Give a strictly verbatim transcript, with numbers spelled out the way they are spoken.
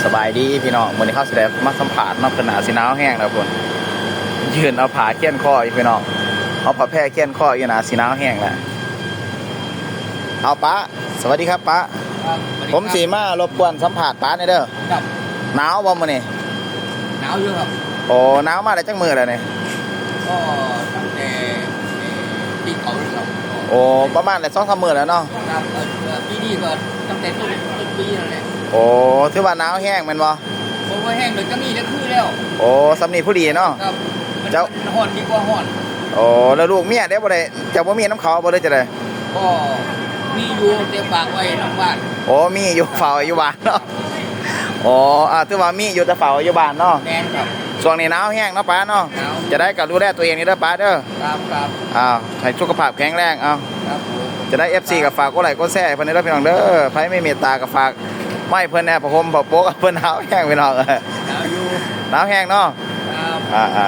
สบายดีพี่น้อง มื้อนี้เฮาสิได้มาสัมภาษณ์เนาะ เพิ่นน่าสิหนาวแฮงแล้วพุ่น ยืนเอาผ้าเคียนคออยู่พี่น้อง เอาผ้าแพรเคียนคออยู่ น่าสิหนาวแฮงแล้ว เอาปะ สวัสดีครับปะ ครับสวัสดีครับ ผมสิมารบกวนสัมภาษณ์ปะหน่อยเด้อ ครับ หนาวบ่มื้อนี้ หนาวอยู่ครับ โอ้ หนาวมาได้จักมื้อแล้วนี่ ก็ตั้งแต่เอ่อปีเก่าเลยครับ โอ้ ประมาณได้สองสามมื้อแล้วเนาะ ครับเอ่อเอ่อปีนี้ก็ตั้งแต่ต้นต้นปีนั่นแหละ โอ้ ถือว่าหนาวแฮงแม่นบ่ ผมว่าแห้งเลยก็มีแล้วคือแล้ว โอ้ สำนีผู้ดีเนาะ ครับมัน เจ้า มันฮ้อนดีกว่าฮ้อน โอ้ แล้วลูกเมียเด้บ่ได้ เจ้าบ่มีน้ำเขาบ่เลยจะได้ ก็มีอยู่แต่ฝากไว้นอกบ้าน โอ้ มีอยู่เฝ้าอยู่บ้านเนาะ โอ้ อ่า ถือว่ามีอยู่แต่เฝ้าอยู่บ้านเนาะ แมนครับ ช่วงนี้หนาวแฮงเนาะปะเนาะ หนาว จะได้ก็ดูแลตัวเองนี่เด้อปะเด้อ ครับครับ อ้าว ให้สุขภาพแข็งแรง เอา ครับผม จะได้ เอฟซี ก็ฝากกดไลค์กดแชร์ให้เพิ่นเด้อพี่น้องเด้อ ไผมีเมตตาก็ฝากมาให้เพิ่นแหน่ ผ้าห่มผ้าปก เพิ่นหนาวแฮงพี่น้อง หนาวอยู่ หนาวแฮงเนาะ ครับ อ่าอ่า